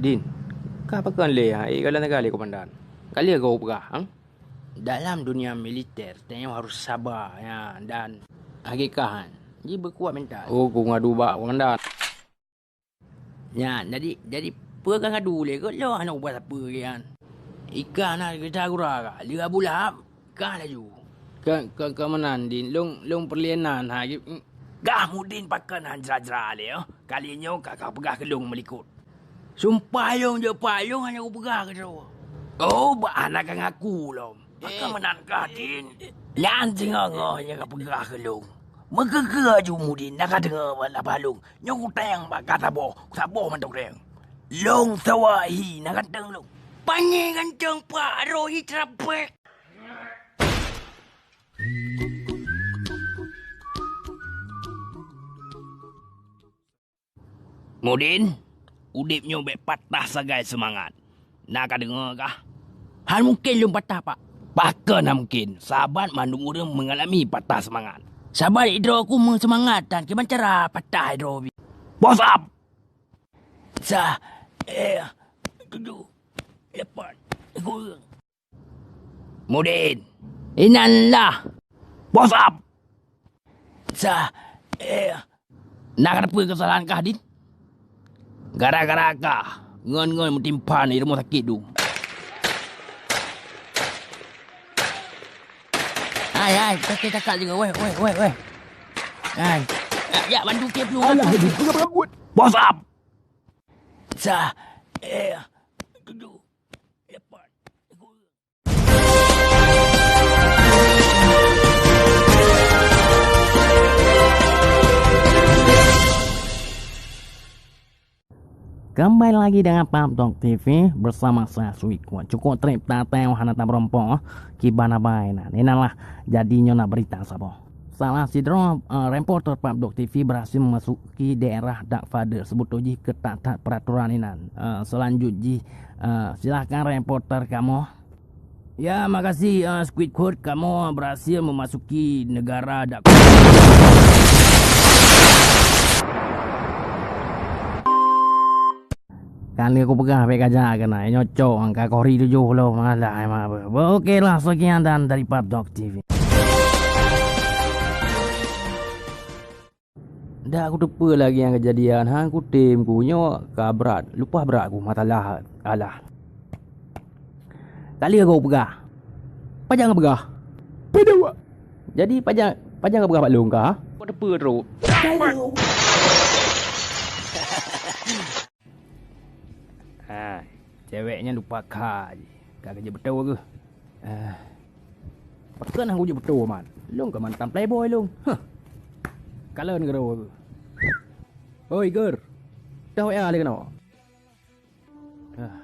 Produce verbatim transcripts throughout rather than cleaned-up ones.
Din, ka pakon lé, ha, ék galak lé komandan. Ka lheueh gob peugah, ha? Dalam dunia militer, tanyoe harus saba, ya, dan hakikah, ha. Ji beukuat mental. Oh, ku ngadu bak komandan. Nyan, jadi, jadi peue ka ngadu lé keu lôn hana ubah sapeue lé nyan. Ikan na geutagura ka, lé Abu Lahab, ka laju. Ka, ka, ka meunan, Din, lôn, lôn peureulée nan, ha, gib-, gah Mudin pakon han jra-jra lé, oh. Kali nyoe ka, ka peugah keu lôn meulikot. Sumpah lôn jeuet pat, lôn hana kupeugah keu droe. Oh, bah hana ka ngaku lom. Pakon meunan kah, Din? Nyan singoh-ngoh nyang ka peugah keu lôn. Meukeukeu aju Mudin, na ka deungoe bak laba lôn. Nyoe kuteng bak ka saboh, saboh mantong teng. Lôn sawa hi na ganteng lôn. Panyang ganteng pak roh hi trapek. Mudin, udeb nyoe bék patah sagai seumangat. Na ka deungoe kah? Han mungken lôn patah, Pak. Pakon han mungken? Saban mandum ureuëng meungalami patah seumangat. Saban droe ku meuseumangat tan kiban cara patah droe bi. Bos ap! Sa, eh, tujoh, lapan, kureueng. Mudin, inan lah. Bos ap! Sa, eh, na ka teupeu keusalahan kah, Din? Gara-gara kah, ngon-ngon meutimpan di rumoh sakét dum. Hai, hai, sakét cakak juga, weh, weh, weh, weh. Hai. Ya, ya, bantu kép dulu. Alah, Din, peugah-peugah buet. Bos ap! Sa, eh, tujoh, lapan, kureueng. Kembali lagi dengan Pap Dok T V bersama saya Sweet Kuat. Cukup trip tateu hana tabeurompo, kiban abai nan. Inanlah jadi nyoe na berita saboh. Salah sidroe, eh, reporter Pap Dok T V berhasil memasuki daerah Dark Father. Seubeutôi jih ketat-ketat peraturan inan. Eh, selanjut jih, eh, silahkan reporter kamoe. Ya, makasih, eh, Squidward, kamoe berhasil memasuki negara Dark. Kan lé kupeugah bék gajak keunan, nyocok angka kori tujoh ploh malah, eh, mak. Oke lah, sekian dan dari Pap Dok T V. Dak kuteupeue lagée nyang keujadian, han kutem ku nyoe ka brat, leupah brat ku masalah alah. Ka lheueh gob peugah. Pajan ka peugah? Peue dua. Jadi pajan, pajan ka peugah bak lôn ka? Kuteupeue trok. Ha, cewek nyan lupa kha jih. Ka keujeuet beutôi keuh. Ah. Pakon hana keujeuet beutôi man. Lôn ka mantan playboy lôn. Huh. Kalon keudroe keuh. Hoi, Ger. Dah W A lé keunoe. Ah.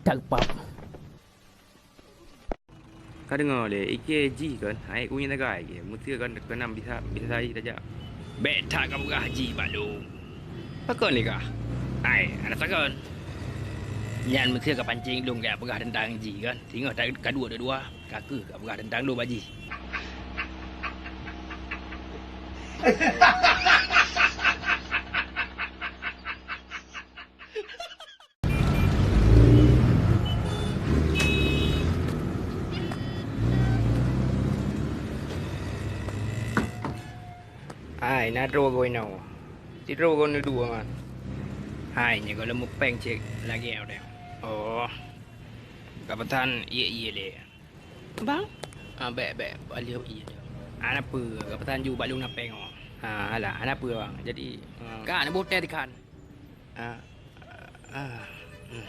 Tak pap. Ka deungoe lé, ikei jih kon, hai ku nyan sagai ikei. Meuseu kon keunan bisa, bisa sai tajak. Bék that kapeugah jih bak lôn. Pakon lé kah? Hai, hana sagon. Nyan meuseu kapancéng lôn kajak peugah teuntang jih kon. Singoh ta-, kaduek dua-dua, ka keuh kapeugah teuntang lôn bak jih. Hai, na droe goe inoe. Sidroe goe neudua man. Hai, nyoe gohlom meupéng cit lagée awak nyoe. Oh. Kapeusan ié-ié lé. Bang? Ah, bék, bék, baliau ié. Hana peue, kapeusan ju bak lôn na péng awak. Ha, alah, hana peue, Bang. Jadi, ah, ka neuboh teh dikhan. Ah, ah, hmm.